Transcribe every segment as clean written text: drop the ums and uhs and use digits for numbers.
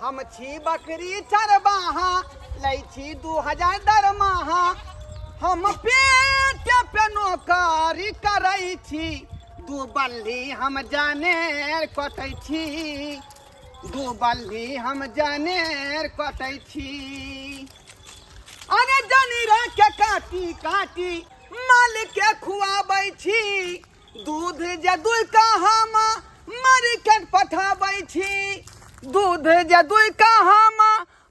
हम छी बकरी चरबाहा, लै छी 2000 दरमाहा। हम पेट पे नौकरी करै छी, दू बल्ली हम जानेर कटै छी, दू बल्ली हम जानेर कटै छी। अरे जनी रे के काटी काटी माल के खुआबै छी, दूध जे दुइ का हम मार्केट पठाबै छी, दूध जे दुइ का हम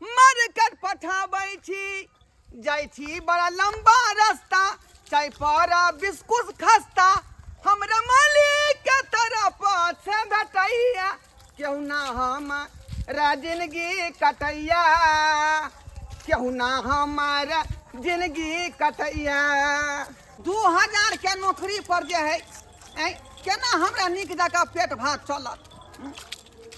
मार्केट पठाबै छी। जाइ छी बड़ा लंबा रास्ता, चाय पर बिस्कुट खस्ता, हमरा मालिक के तरफ से भेटैया, केहू ना हमारा जिंदगी कटैया, केहू ना हमारा जिंदगी कटैया। 2000 के नौकरी पर जे है केना हमरा नीक जकाँ पेट भात चलत?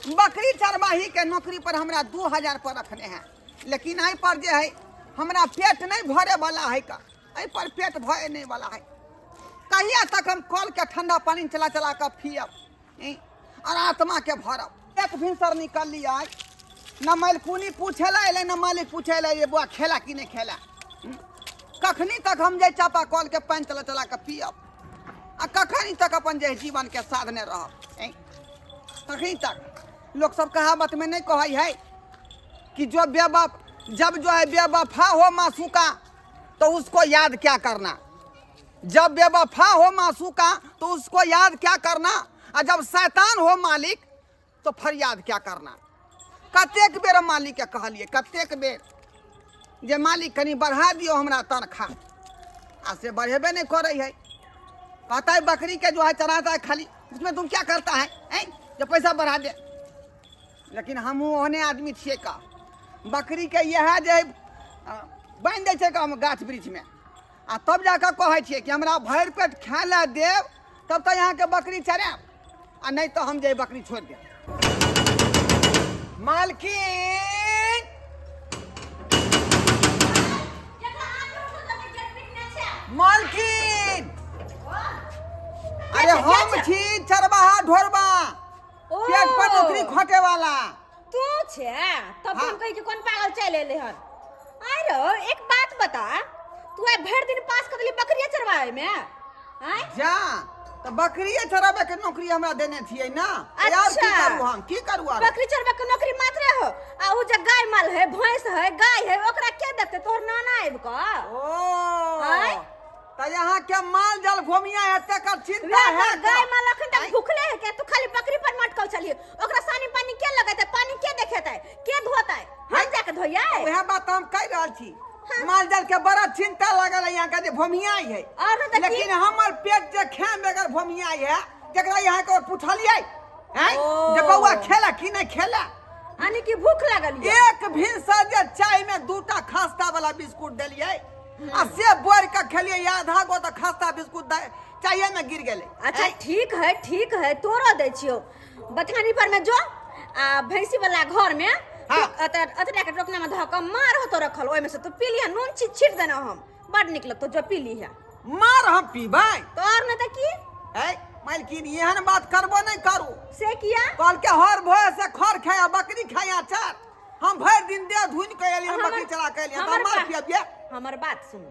बकरी चरवाही के नौकरी पर हमरा 2000 पर रखने हैं, लेकिन एहि पर जे है हमरा पेट नहीं भरे वाला है का, एहि पर पेट भरे नहीं वाला है। कहिया तक हम कल के ठंडा पानी चला चला कऽ पियब और आत्मा के भरब? एक भिनसर निकललियै, न मालिकुनी पूछे ला एलै, न मालिक पूछे ला ये बौआ खेला कि नहीं खेला। कखनी तक हम जे चापा कल के पानि चला चला कऽ पियब आ कखनी तक अपन जे जीवन के साधने रहब? कखनी तक? लोग सब कहावत में नहीं कहै है कि जो बेवफ जब जो है बेवफा हो मासूका तो उसको याद क्या करना, जब बेवफा हो मासूका तो उसको याद क्या करना, आ जब शैतान हो मालिक तो फरियाद क्या करना। कतेक बेर हम मालिक के कहलिए, कतेक बेर जे मालिक कनी बढ़ा दियो हमरा तनख्वाह, आ से बढ़ेबे नहीं करे है। कहता है बकरी के जो है चराता है खाली, उसमें तुम क्या करता है हैं? जो पैसा बढ़ा दे। लेकिन हमहूँ ओहने आदमी छियै का, बकरी के इएह जे है, बान्हि दै छै का हम गाछ वृक्षमे, आ तब जाकऽ कहै छियै कि हमरा भरि पेट खाय लए देब तब तऽ अहाँके बकरी चरायब, आ नहि तऽ हम जे बकरी छोड़ि देब। मालकिन, मालकिन, अरे हम छी चरवाहा ढोरबा, पेट पर नौकरी खटे वाला। तू छे तब हाँ। हम कही कि कौन पागल चल एले हन। आय रो एक बात बता, तू आइ भरि दिन पास कर देली बकरिया चरवाए में आय? जा तो बकरिए चराबे के नौकरी हमरा देने छियै ना। यार की अच्छा। करू हम, की करू आर? बकरी चरबे के नौकरी मात्र हो, आ उ जे गाय माल है, भैंस है, गाय है, ओकरा के देखते? तोहर नाना आबि क। ओ आय? त यहाँ के माल जाल घोमिया है तकर चिंता वएह है तऽ गाय माल अखन तक आँय? भूखले है के? तू खाली बकरी पर मटकल छलिए, ओकरा सानी पानी के लगेतै, पानी के देखेतै, के धोतै? हम जाके धोइयै? वएह बात हम कहि रहल छी, माल जाल के बड़ा चिंता लागल है यहाँ के जे भोमिया है। और तऽ की? लेकिन हमर पेट जे खाए बगैर भोमिया है, जकरा यहाँ के पूछलियै हैं ओ। जे बौआ खेला कि नहीं खेला, यानी कि भूख लागल ये। एक भिनसर जे चाय में दूटा खस्ता वाला बिस्कुट देलियै आ से बोर के खेलियै, आधा गो तऽ खस्ता बिस्कुट चाये में गिर गेलै। अच्छा ठीक है, ठीक है, तोरो दै छियौ। बथानी पर में जो आ भैंसी वाला घर में हाँ। अतरा के टोकना में धऽ कऽ मार होतो रखल, ओहिमे से तू पी लिहा, नून छीट देना हम, बड़ नीक लगतो जो पी लिहा। मार हम पीबै? तोर नहि तऽ की? है मालकिन, एहन बात करबो नहीं करू। से किया? कहल के हर भोर से खर खाया बकरी खाया चार, हम भरि दिन देह धुनि के एलियै, बकरी चला के एलियै, तऽ मार पियबियै? हमर बात सुन,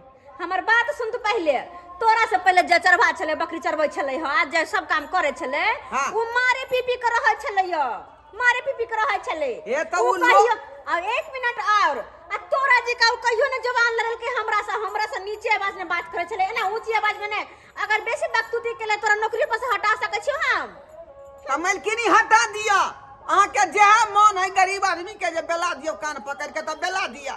हमर बात सुन तू पहिले। तोरा से पहिले जे चरवा छलै, बकरी चरबै छलै हँ, आज जे सब काम करै छलै, हाँ। उ मारे पी पी के रहै छलै यौ, मारे पी पी के रहै छलै। ए तऽ उ उ लोक- कहियो आ एक मिनट और, आ तोरा जे का उ कहियो ने जवान लड़लकै हमरा से, हमरा से नीचे आवाज में बात करै छलै, एना ऊंची आवाज में नहि। अगर बेसी बकतूती केले तोरा नौकरी पर से हटा सकै छियौ हम। तऽ मालकिनी हटा दिअ, अहाँके जेहे मन है गरीब आदमी के जे बेला दियौ कान पकड़ के तऽ बेला दिअ।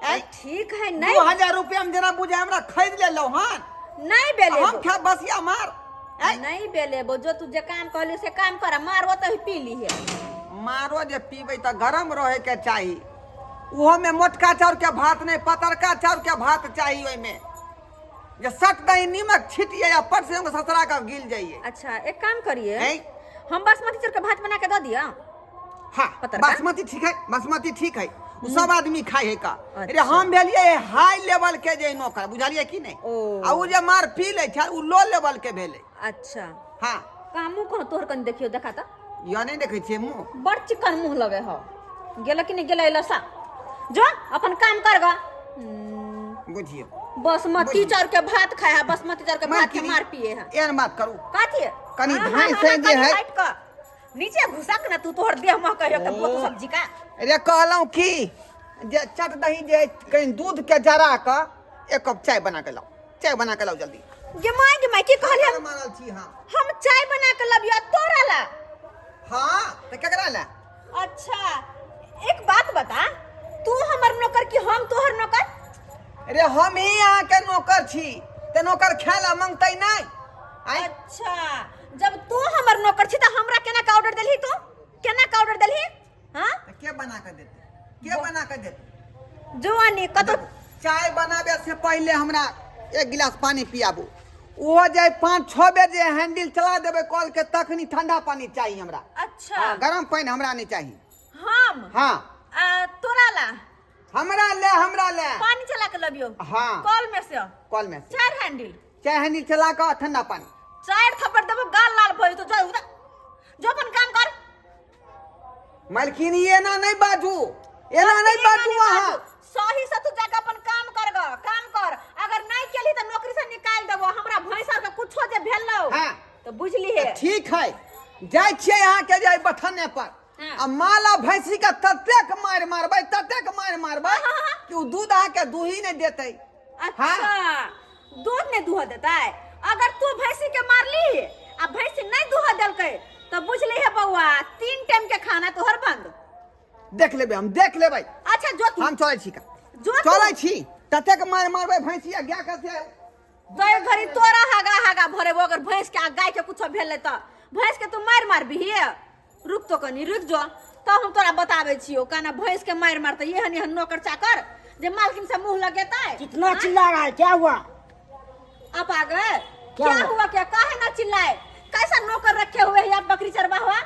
ऐ, ठीक है, नहीं 2000 रुपया में जेना बुझे हमरा खरीद लेलहुँ हन, नहीं बेलेबो। हम खायब बसिया मार। ऐ? नहीं बेलेबो, जो तू जे काम कहली से काम कर, मारो तो ही पी ली है। मारो जे पीबै तऽ गरम रहे के चाही, ओहो में मोटका चाउर के भात नहीं, पतरका चाउर के भात चाही, ओहिमे जे सट दही नीमक छिटिए आ पट से ससरा के गिल जाइए। अच्छा एक काम करिए, ऐ? हम बासमती चाउर के भात बना के दऽ दिअ। हाँ, पतरका? बासमती ठीक है, बासमती ठीक है, उ सब आदमी खाए है का। अरे अच्छा। हम भेलिए हाई लेवल के जे नौकर, बुझलिए कि नहीं? ओ। आ उ जे मार पी ले छै उ लो लेवल के भेलै। अच्छा। हाँ। कहाँ मुँह कहाँ तोहर कनि देखियो, देखा तऽ। या नहीं देखै छियै मुँह? बड़ चिकन मुँह लगे हो। गेल कि नहीं गेल लसा जो अपन काम कर गा। बुझियो। बासमती चाउर के भात खाए है, बासमती चाउर के भात के मार पिए है। एहन बात करू। कथी? कनी हाँ, धाँइ हाँ, से हाँ, जे कनी है। हटि कऽ। नीचे घुसक ना तू, तोहर देह महकै है तऽ बोतू सब्जी का। रे कहलहुँ की जे चट दही जे कनि दूध के जरा कऽ एक कप चाय बना के लाउ, चाय बना के लाउ जल्दी। गे माय, गे माय, की कहलियै? हम मारल छी हम। हम चाय बना के लबियो तोरा ला? हाँ तऽ केकरा ला? अच्छा एक बात बता, तू हमर नौकर कि हम तोहर नौकर? अरे हम ही अहाँ के नौकर छी तऽ नौकर खाय ला मंगतै नहि? आँय? अच्छा जब तू हमर नौकर छी तऽ हमरा केना के ऑर्डर देलही तू? केना के ऑर्डर देलही? हाँ तऽ के बना के देतै? के बना के देतै? जुआनी कतौ चाय बनाबे से पहिले हमरा एक गिलास पानी पियाबू। ओहो जे 5-6 बेर जे हैंडल चला देबै कल के तखनी ठंडा पानी चाही हमरा। अच्छा। हाँ, गरम पानि हमरा नहीं चाही। हम? हाँ। तोरा ला? हमरा ले, हमरा ले। पानी चला के लबियो? हाँ। कल में से? कल में से। 4 हैंडल? 4 हैंडल चला के ठंडा पानी। 4 थप्पड़ देबो गाल लाल भइल तो जा उधर। जो अपन काम कर। मालकिन एना नहीं बाजू, एना नहीं बाजू अहाँ। सही से तू जाके अपन काम कर ग, काम कर। अगर नहीं केली त नौकरी से निकाल देबो। हमरा भैंस आर के कुछो जे भेलौ हाँ। तो बुझली है। ठीक है, जाइ छियै अहाँ के जाइ बथाने पर। हाँ। आ माला भैंसी के ततेक मारि मारबै, ततेक मारि मारबै हाँ, हाँ, हाँ। कि उ दूध अहाँ के दूही नहीं देतै। अच्छा। हाँ। दूध नहीं दूह देतै? अगर तू भैंसी के मारली आ भैंसी नहीं दूह देलकै तो बुझली है बौआ 3 टाइम के खाना तोहर बंद। देख लेबै हम, देख लेबै। अच्छा जो तू। हम चलै छी का। जो तू। चलै छी, ततेक मारि मारबै भैंसी आ गाय के से। तो घड़ी तोरा हागा हागा भरेबो अगर भैंस के आ गाय के कुछो भेलै त भैंस के तू मारि मारबिही। रुक तो कनी, रुक जो तब हम तोरा बताबै छियौ केना भैंस के मारि मारतै। एहन एहन नौकर चाकर जे मालकिन से मुंह लगेतै। कितना चिल्ला रहा है, क्या हुआ? आप आ गए? क्या क्या हुआ? हुआ? क्या काहे ना चिल्लाए? कैसा नौकर रखे हुए हैं आप बकरी चरवा हुआ?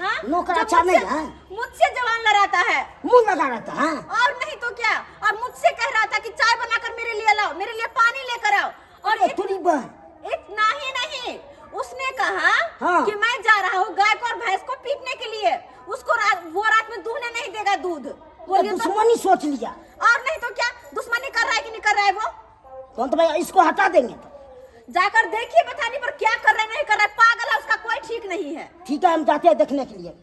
हाँ? नौकर जो अच्छा नहीं है। मुझसे जवान लड़ाता है, मुंह लगा रहता है। और नहीं तो क्या। और मुझसे कह रहा था कि चाय बनाकर मेरे लिए लाओ, मेरे लिए पानी लेकर आओ। और अरे तुरी बहन। इतना ही नहीं, उसने कहा हाँ। कि मैं जा रहा हूँ गाय को और भैंस को पीटने के लिए, उसको वो रात में दूहने नहीं देगा दूध। तो बोलिए तो दुश्मनी सोच लिया। और नहीं तो क्या, दुश्मनी कर रहा है कि नहीं कर रहा है वो? तो तो भाई इसको हटा देंगे। तो जाकर देखिए बताने पर क्या कर रहा है नहीं कर रहा है, पागल है उसका कोई ठीक नहीं है। ठीक है हम जाते हैं देखने के लिए।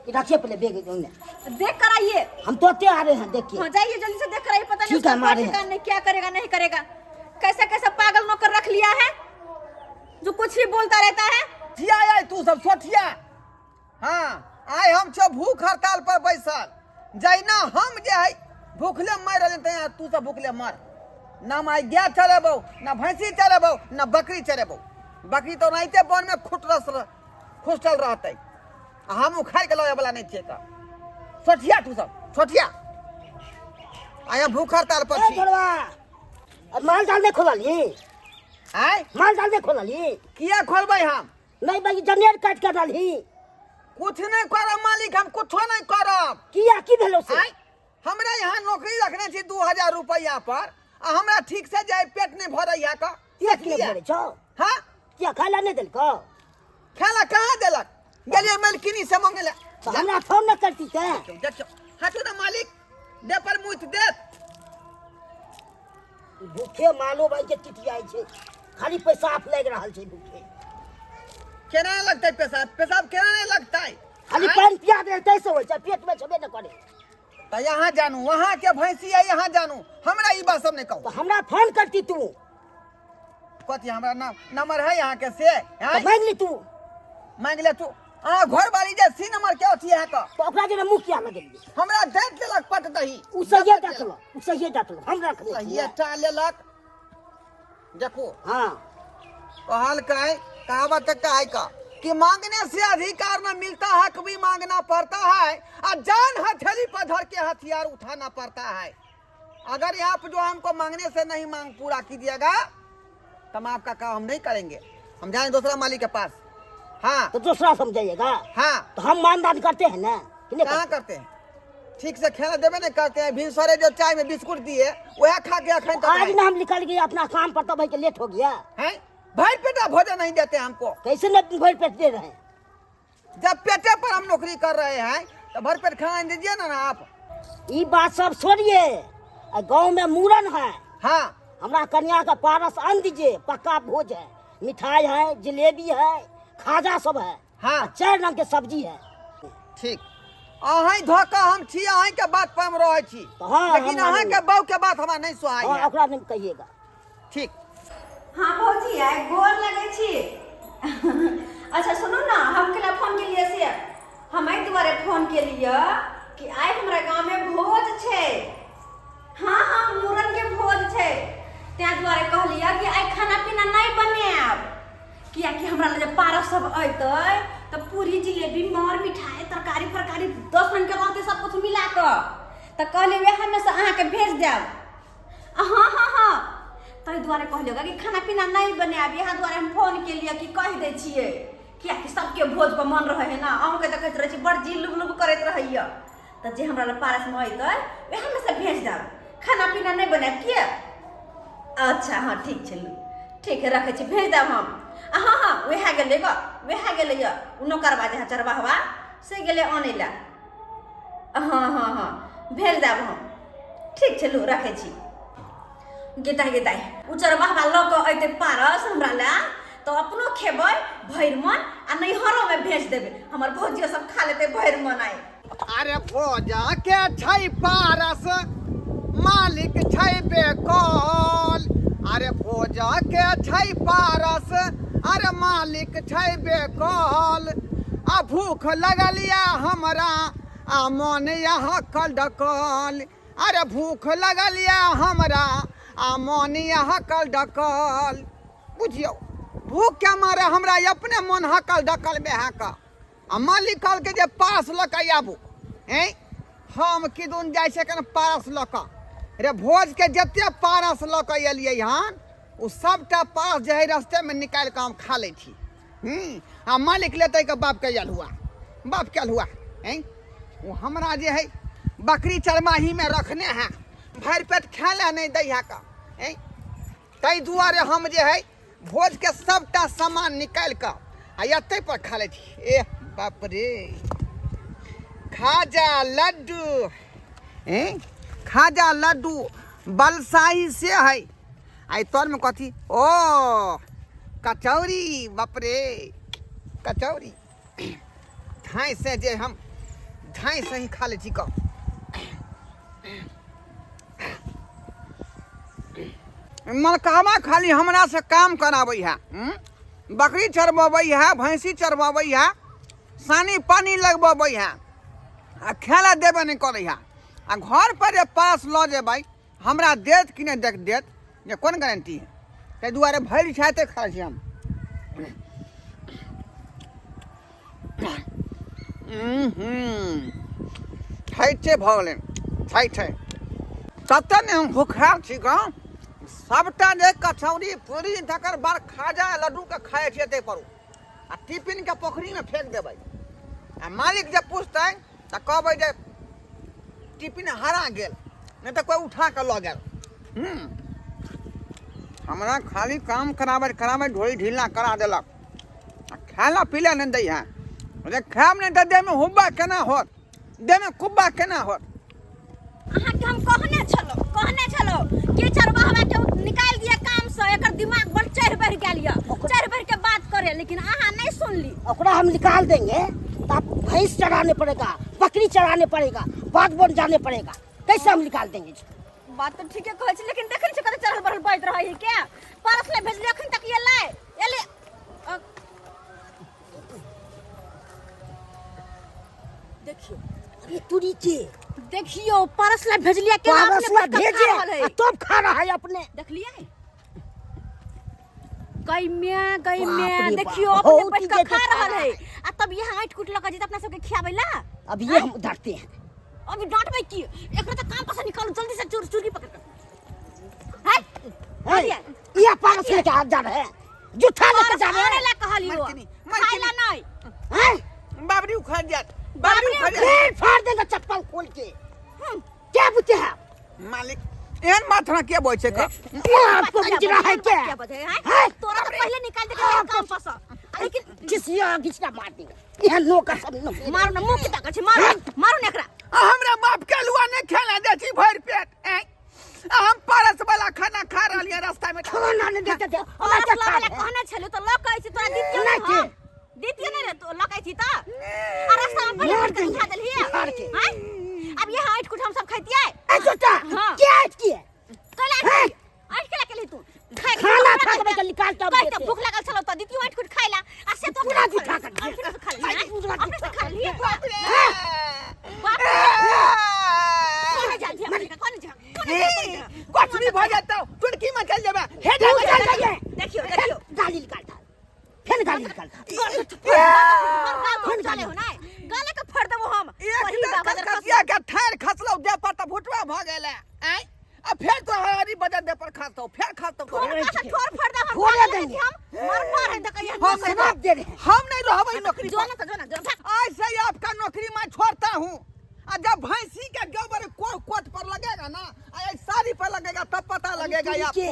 रखिए पहले बैग उन्हें। देख कर आइए। हम तो आ रहे हैं देखिए। हाँ, जाइए जल्दी से देख कर आइए, पता नहीं ठीक है, उसका हम आ रहे कोई हैं। ठिकाना नहीं, क्या करेगा नहीं करेगा। कैसा कैसा पागल नौकर रख लिया है जो कुछ भी बोलता रहता है। जिया आय तू सब सोठिया। हाँ आइ हम छो भूख हड़ताल पर बैसल, जहिना हम जे है भूखले मरि रहल तहिना तू सब भूखले मर। ना हम आइ गाय चरेबौ, ना भैंसी चरेबौ, ना बकरी चरेबौ। बकरी तो ओनाहिते वन में खुटल रहतै, आ हम उखाड़ि के लऽ वाला नहि छियै। तऽ सोठिया तू सब सोठिया, आइ हम भूख हड़ताल पर ए छी। छोड़वा, अब माल जाल नहीं खोलली? आँय? माल जाल नहीं खोलली? किया खोलबै हम? नहीं भाई जनेर काट के डालही। कुछ नहीं करब मालिक, हम कुछो नहीं करब। किया की भेलो से? आँय? हमरा यहाँ नौकरी रखने छी 2000 रुपया पर, आ हमरा ठीक से जाय पेट नहीं भरैया का। पेट नहीं किया? भरे छौ? हाँ? किया खाय ला नहीं देलकौ? खाय ला कहाँ देलक? गेलियै मालकिनी से मांगे ला। तो हमरा फोन न करती ते। देखियौ, देखियौ। हटू ना मालिक, दे पर मुइत देत। भूखे मालो भाई के टिटियाइ छै, खाली पेशाब लागि रहल छै भूखे। केना लगतै पेशाब? पेशाब केना नहीं लगतै? खाली आँय? पानि पिया दे तैसे होइ छै, पेट में छेबे न करे। तऽ यहाँ जानू, वहाँ के भैंसी है, यहाँ जानू, हमरा ई बात सब नहीं कहू। तो हमरा फोन करती तू। कथी हमरा नंबर है यहाँ के से? तो आँय? मांगि ली तू। मांगि ले तू। अहाँ घर वाली जे सी नंबर के अथी है का? तो ओकरा जे मुँह किया लगेलियै? हमरा डाँटि देलक पट दही। उ सहिए डाँटलक, उ सहिए डाँटलक, हम रखने छियै। सहिए टा लेलक। देखो। हाँ। कहलकै, कहावत एकटा है का कि मांगने से अधिकार न मिलता हक भी मांगना पड़ता है, और जान हथेली पर धर के हथियार उठाना पड़ता है। अगर आप जो हमको मांगने से नहीं मांग पूरा कीजिएगा तो हम आपका काम हम नहीं करेंगे, हम जाएंगे दूसरा मालिक के पास। हाँ। तो दूसरा समझाइएगा। हाँ। तो हम मानदान करते हैं ना, कि नहीं कहाँ करते? करते हैं? ठीक से खाना देवे नहीं करते हैं। भिनसरे जो चाय में बिस्कुट दिए वह खा के अखन तक आज नहीं। ना हम निकल गए अपना काम पर तो भाई के लेट हो गया। हैं? भर पेटा भोजन नहीं देते हमको। कैसे न भर पेट दे रहे हैं? जब पेटे पर हम नौकरी कर रहे हैं तो भर पेट खाना दीजिए ना ना आप। ई बात सब छोड़िए, आ गांव में मूड़न है। हाँ। हमरा कन्या का पारस आन दीजिए, पक्का भोज है, मिठाई है, जलेबी है, खाजा सब है। हाँ। आ 4 रंग के सब्जी है। ठीक, अहीं धोखा हम छी, अहीं के बात पर हम रहै छी। तो हाँ, लेकिन हम अहाँ के बहू के बात हमरा नहीं सोहाई हाँ, है। ओकरा नहीं कहिएगा। ठीक। हाँ भौजी, आइ गोर लगै छी। अच्छा सुनू ना, हम केला फोन केलियै से हम एहि दुआरे फोन केलियै कि आइ हमरा गाँवमे भोज छै। हाँ हाँ, मूड़न के भोज छै, ताहि दुआरे कहलियै कि आइ खाना पीना नहि बनायब, कियाकि हमरा लग जे पारस सब अयतै तऽ पूरी जिलेबी मर मिठाई तरकारी फरकारी 10 रंग के रहतै सब कुछ मिला कऽ, तऽ कहलियै वएह में से अहाँके भेज देब। हाँ हाँ हाँ, ताहि दुआरे कहलियै कि खाना पीना नहि बनायब, इएह दुआरे हम फोन केलियै कि कहि दै छियै, कियाकि सबके भोज पर मन रहै है ना। अहूँके देखैत रहै छी बड़ जी लुब लुब करैत रहैया, तऽ जे हमरा लग पारसमे अयतै वएह में से भेज देब, खाना पीना नहि बनायब किया। अच्छा हाँ ठीक छै, ठीक है, रखै छी, भेज देब हम। हाँ हाँ, वएह गेलै ग, वएह गेलै यऽ ओ नौकरबा जे है चरवाहवा, से गेलै अनै लए। हाँ हाँ हाँ, भेज देब हम। ठीक छै, लू रखै छी। गेताइ गेताइ ओ चरवाहवा लऽ कऽ अयतै पारस हमरा लए, तऽ अपनो खेबै भरि मन आ नैहरोमे भेज देबै, हमर भौजियो सब खा लेतै भरि मन आइ। अरे भोजा के छै पारस, मालिक छै बेकल। अरे भोजा के छै पारस, अरे मालिक छै बेकल। आ भूख लगल या हमरा, आ मन यहाँ कल डकल। अरे भूख लगल या हमरा, आ मन यहाँ कल डकल। बुझियौ, भूख के मारे हमरा अपने मन हकल डकल में है का। आ मालिक कहलकै जे पारस लऽ कऽ आबू, हैं हम किदुन जाइ छै कन पारस लऽ कऽ। रे भोजके जते पारस लऽ कऽ एलियै हन ओ सबटा पारस जे है रस्तेमे निकालि कऽ हम खा लै छी। आ मालिक लेतै के बापके अल्हुआ, बापके अल्हुआ। हैं ओ हमरा जे है बकरी चरमाहीमे रखने है, भरि पेट खाय लए नहि दै है का। हैं ताहि दुआरे हम जे है भोजके सबटा सामान निकालि कऽ आ एतै पर खा लै छी। ए बाप रे, खाजा लड्डू, ए खाजा लड्डू बलसाही से है। आ ई तरमे कथी? ओ कचौड़ी, बाप रे कचौड़ी। धाँइ से जे हम धाँइ से ही खा लै छी कऽ। मलकावा खाली हमरा से काम कराबै है, बकरी चरबबै है, भैंसी चरबबै है, सानी पानी लगबबै है, आ खाय देबे नहि करै है। आ घर पर जे पास लऽ जेबै हमरा देत कि नहि देख देत, जे कोन गारंटी है। ताहि दुआरे भरि छाते खाइ छी हम। छैठे भऽ गेलै, छैठे तते ने हम भूखायल छी गाँव। सबटा जे कचौड़ी पूरी तकर बाद खाजा लड्डूके खाइ छियै ताहि पर, आ टिफिनके पोखरिमे फेंक देबै। आ मालिक जे पुछतै तऽ कहबै जे टिफिन हरा गेल, नहि तऽ कोइ उठा कऽ लऽ गेल। हमरा खाली काम कराबै कराबै ढोरी ढीला करा देलक, आ खाय पी लए नहि दै है। अरे खायब नहि तऽ देहमे हुब्बा केना होत, देहमे कुब्बा केना होत। अहाँके हम कहने छलहुँ, कहने छलहुँ कि चरवाहवा के निकालि दिअ काम से, एकर दिमाग बड़ चढ़ि बढ़ि गेल यऽ, चढ़ि बढ़ि के बात करे, लेकिन अहाँ नहीं सुनली। ओकरा हम निकाल देंगे तो आप भैंस चराने पड़ेगा, बकरी चराने पड़ेगा, बाग बन जाने पड़ेगा, कैसे हम निकाल देंगे इसको? बात तो ठीके कहै छी, लेकिन देखै छी कते चढ़ल बढ़ल बाजि रहै है के। पारस ले भेजलियै अखन तक एलै एलै। देखियो अरे तुरी के देखियो पारस ले भेजलियै केना पारस अपने ला बैठ कऽ भेजे खा रहल है। आ तब खा रहा है अपने। देखलियै गई म्या गई बाप म्या, रे बाप, देखियो अपने बहुत बैठ कऽ ही खा खा रहल रहा है। आ तब यहाँ ऐंठ कुट लऽ कऽ जेतै अपना सबके खियाबै ला। अब ये हम उधारते हैं। अभी डांटबै की, एकरा तऽ काम पर से निकालू जल्दी से, चोर चुरकी पकड़ कर। है है, ये पारस लेके आ जा रहे हैं, जूठा लेके जा रहे आने हैं। ला कहलियो, मरकिनी, खाय ला नहीं। हैं? बाबरी उखड़ जात, बाबरी बाबरी उखड़ जात। फिर फाड़ देंगे चप्पल खोल के। क्या पूछे हैं? मालिक एहन बात हमरा के बोल छै का? ये आपको गुजरा है क्या? क्या बजे हैं? हैं? तोरा तो पहले निकाल दे के काम पर से। लेकिन घिसिया घिसिया मार देंगे यहाँ नौकर सब नौकर। मारू ना मुंह के ताकत छै मारू मारू ने एकरा। आ हमरा बाप के लुआ नहीं खेला दे छी भरि पेट ऐं। आ हम परस वाला खाना खा रहलियै रास्ता में। खाना नहीं देते थे हम परस ऐसे लऽ खा वाला रहे। कहने छलू तऽ लऽ के छी तोरा दितियो नहि ने के? हम दितियो ने रे तो लऽ के छी तऽ आ रास्ता में पहिले मार के देंगे, उठा देलियै। मार के। हैं अब यहाँ ऐठ कुठ हम सब खैतियै। ए छोटा हाँ। क्या किए? कैला हैं? ऐठ केला केली तू खाय के खाना भूख खा लागल के निकाल के हम कहि तऽ देते। भूख लागल छलौ तऽ दितियो ऐठ कुठ खाइला आ से तो पूरा जुठा कर दिया। अपने से खा लियै पूरा अपने से खा लियै। बाप रे। बाप रे कोने जा धिया पुता, कोने जा कोने जा, कोने जा। कुछ भी भऽ जेतौ टुनकी में चल जेबै हे तू चल जाइए। देखियो देखियो फिर गाली निकालता है, फिर गाली निकालता है। गल चले हो नै गले के फोड़ देबो हम। एक वही दिन बाबा दर कलकतिया के ठार खसलौ देह पर तऽ भुटवा भऽ गेलै आँय। आ फेर तो हरी बजन देह पर खसतौ फेर खसतौ ठोर का ठोर फोड़ दे हम फोड़े देंगे। हम मर मार है त कहिया हम नहीं शराब दे रहे हैं। हम नहीं रहबै नौकरी जो पर। ना तो जो ना जो भाग। आज से ही आपका नौकरी मैं छोड़ता हूँ। आ जब भैंसी के गोबर कोट पर लगेगा ना, आ ये साड़ी पर लगेगा तब पता लगेगा तुम आपको। के?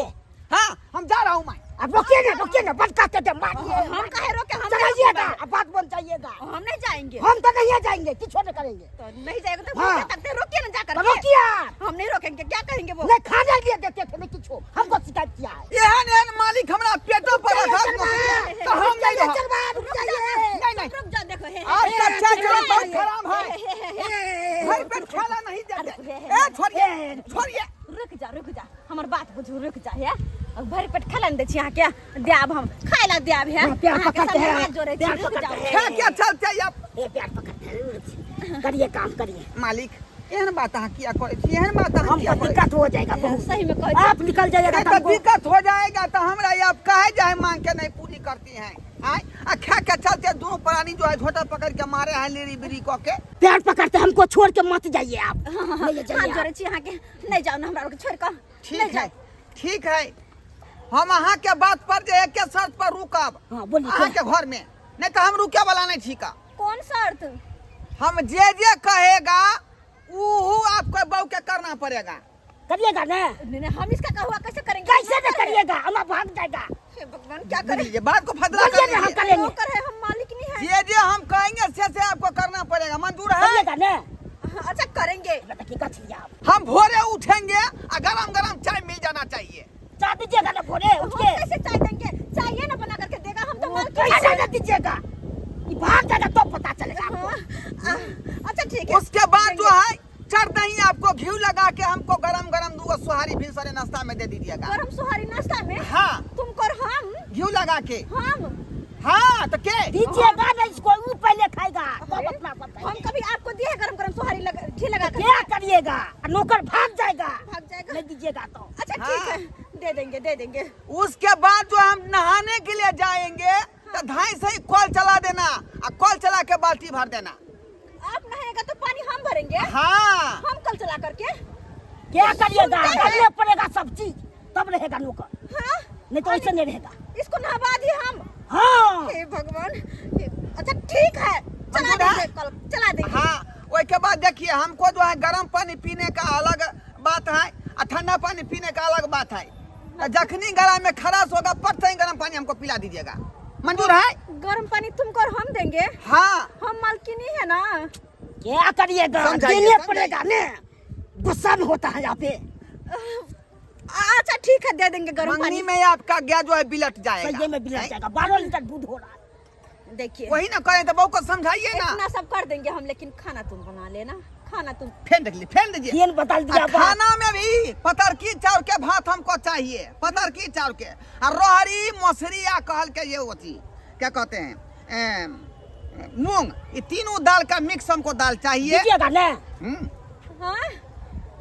हाँ हम जा रहा हूँ मैं। अब रोकिए ना रोकिए ना बंद करते थे मार दिए। हम काहे रोके हम चलाइएगा अब बात बन जाइएगा। हम नहीं जाएंगे। हम तो नहीं जाएंगे किछो नहीं करेंगे। तो नहीं जाएंगे तो हाँ। भूखे तकते रोकिए ना जाकर तो के। रोकिए आप। हम नहीं रोकेंगे क्या करेंगे वो? नहीं खाने लिए देते थे नहीं किछो हमको शिकायत किया है। एहन एहन मालिक हमरा पेटो पर रुक रखा जाइए, नौकरी, तो हम नहीं रुक रहब। जाइए, रुक जाइए। नहीं नहीं रुक जाओ देखो हे, हे, आपका हे, चाचा हे, बहुत हे, खराब है। हे, हे, हे, हे, घर पे खाना नहीं देते। हे, हे, ए छोड़िए छोड़िए। रुक जा रुक जा हमर बात बुझू रुक जा हे। अब भरि पेट खाला ने दै छी अहाँके देब हम खाय ला देब हे। हाँ, प्यार अहाँके पकड़ते सब हैं, हाथ जोड़ै छी, प्यार रुक पकड़ते जाउ। हैं। खा के चलते अब। ए प्यार पकड़ते हैं, करिए काम करिए। मालिक एहन बात अहाँ किया करै छी एहन बात अहाँ किया हमको करै छी? दिक्कत हो जाएगा बहुत। सही में कहै छी। आप निकल जाइएगा नहीं तो तो हमको दिक्कत हो जाएगा तो हमरा ये आप कहे जाए मांग के नहीं पूरी करती हैं आय आ खा के चलते दोनों प्राणी जो है झोटा पकड़ के मारे हैं लिरी बिरी कऽ के। प्यार पकड़ते हमको छोड़ के मत जाइए आप। नहीं जाइए हाथ आप। जोड़ै छी अहाँके नहीं जाउ ने हमरा आरके छोड़ कऽ। ठीक नहीं है जाउ। ठीक है हम अहाँ के बात पर जे एक शर्त पर रुकब। हाँ, बोलिए, अहाँ के घर में नहीं तो हम रुके वाला नहीं छी का। कौन शर्त? हम जे जे कहेगा ऊ आपको बहू के करना पड़ेगा। करिएगा ना? नहीं, नहीं, हम इसका कहुआ कैसे करेंगे? कैसे न करिएगा हम भाग जाएगा। हे भगवान क्या करें? ये बात को फैसला बोलिए कर ना, हम लीजिए। करेंगे। नौकर है हम मालिक नहीं है। जे जे हम कहेंगे से से आपको करना पड़ेगा। मंजूर है? करिएगा ना? हाँ, अच्छा करेंगे। बता की कथी आप? हम भोरे उठेंगे और गरम गरम चाय मिल जाना चाहिए। चाय दीजिएगा ना भोरे उठ हम के? कैसे चाय देंगे? चाय ये ना बना करके देगा हम तो मालिक कैसे हैं। ना दीजिएगा? ये भाग जाएगा तो पता चलेगा आपको। हाँ, अच्छा ठीक है। उसके बाद जो है चढ़ दही आपको घी लगा के हमको गरम गरम दूगो सुहारी भी सारे नाश्ता में दे दीजिएगा। गरम सुहारी नाश्ता में? हाँ। तुमको और हम? घी लगा के। हम? हाँ तो के? दीजिएगा ना इसको, वो पहले खाएगा तब अरे, अपना सब हम खाएंगे। कभी आपको दिए गरम गरम सुहारी घी लगा के? क्या करिएगा? नौकर भाग जाएगा। भाग जाएगा। नहीं दीजिएगा तो। अच्छा ठीक हाँ। है दे देंगे दे देंगे। उसके बाद जो हम नहाने के लिए जाएंगे तो धाई से ही कल चला देना और कल चला के बाल्टी भर देना। आप नहाएगा तो पानी हम भरेंगे। हाँ। हम कल चला करके। क्या करिएगा? सुनते हैं। करने पड़ेगा सब चीज तब रहेगा नौकर। हाँ? नहीं तो ऐसे नहीं रहेगा। इसको नहवा दी हम। हाँ। हे भगवान। अच्छा ठीक है चला मंजूर है? देंगे कल चला देंगे। हाँ वही के बाद देखिए हमको जो है गर्म पानी पीने का अलग बात है और ठंडा पानी पीने का अलग बात है। तो जखनी गला में खराश होगा पट से ही गर्म पानी हमको पिला दीजिएगा। मंजूर है? गर्म पानी तुमको और हम देंगे। हाँ। हम मालकिनी है ना। क्या करिएगा? समझाइए, देने समझाइए। पड़ेगा ना, गुस्सा में होता है यहाँ पे। अच्छा ठीक है दे देंगे गर्म मंगनी पानी। में आपका गया जो है बिलट जाएगा। सही में बिलट जाएगा। 12 लीटर दूध हो रहा है। देखिए वही ना करें तो बहू को समझाइए ना। इतना सब कर देंगे हम लेकिन खाना तुम बना लेना। खाना तुम फेंक दीजिए, फेंक दीजिए। फेन बदल दिया आ, बात। खाना में भी पतरकी चाउर के भात हमको चाहिए, पतरकी चाउर के। और रोहरी मसरी या कहल के ये होती क्या कहते हैं मूंग, ये तीनों दाल का मिक्स हमको दाल चाहिए। दीजिएगा ना? हाँ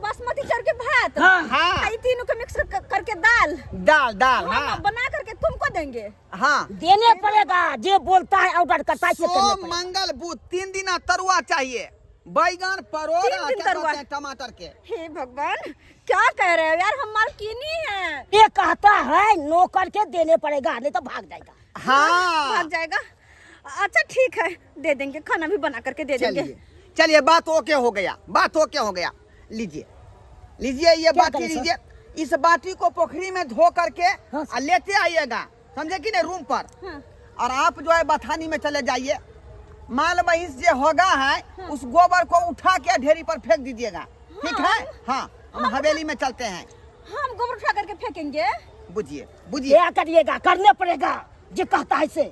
बासमती चाउर के भात। हाँ। हाँ। ये तीनों के मिक्स करके दाल। दाल, दाल, हम हाँ। बना करके तुमको देंगे। हाँ। देने पड़ेगा, जो बोलता है ऑर्डर करता है, करने सोम पड़ेगा। मंगल बुध 3 दिन तरुआ चाहिए, बैगन परोड़ 3 दिन क्या तरुआ। कहते हैं, टमाटर के। हे भगवान क्या कह रहे हो यार, हम मालकिनी हैं। ये कहता है नौकर के देने पड़ेगा नहीं तो भाग जाएगा। हाँ। भाग जाएगा। अच्छा ठीक है दे देंगे, खाना भी बना करके दे देंगे। चलिए चलिए बात ओके हो गया, बात ओके हो गया। लीजिए लीजिए ये क्या बाटी करें सर? लीजिए, इस बाटी को पोखरी में धो करके हाँ, और लेते आइएगा, समझे कि नहीं, रूम पर। हाँ। और आप जो है बथानी में चले जाइए। माल महिष जो होगा है उस गोबर को उठा के ढेरी पर फेंक दीजिएगा, ठीक है? हाँ, हम हवेली में चलते हैं। हम गोबर उठा करके फेंकेंगे? बुझिए बुझिए। क्या करिएगा? करने पड़ेगा जो कहता है से।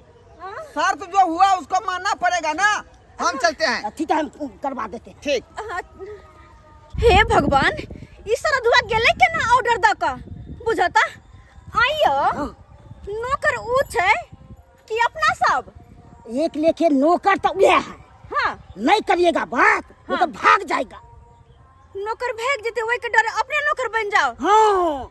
हाँ? शर्त जो हुआ उसको मानना पड़ेगा ना। हम चलते हैं। ठीक है, हम करवा देते हैं। ठीक। हाँ। हे भगवान, ई सरधुआ गेलै केना ऑर्डर द क बुझता आइयो? नौकर ऊ छै कि अपना सब? एक लेखे नौकर तो वह है। हाँ। नहीं करिएगा बात वो तो भाग जाएगा। नौकर भाग जेते, ओहि के डरे अपने नौकर बन जाओ। हाँ।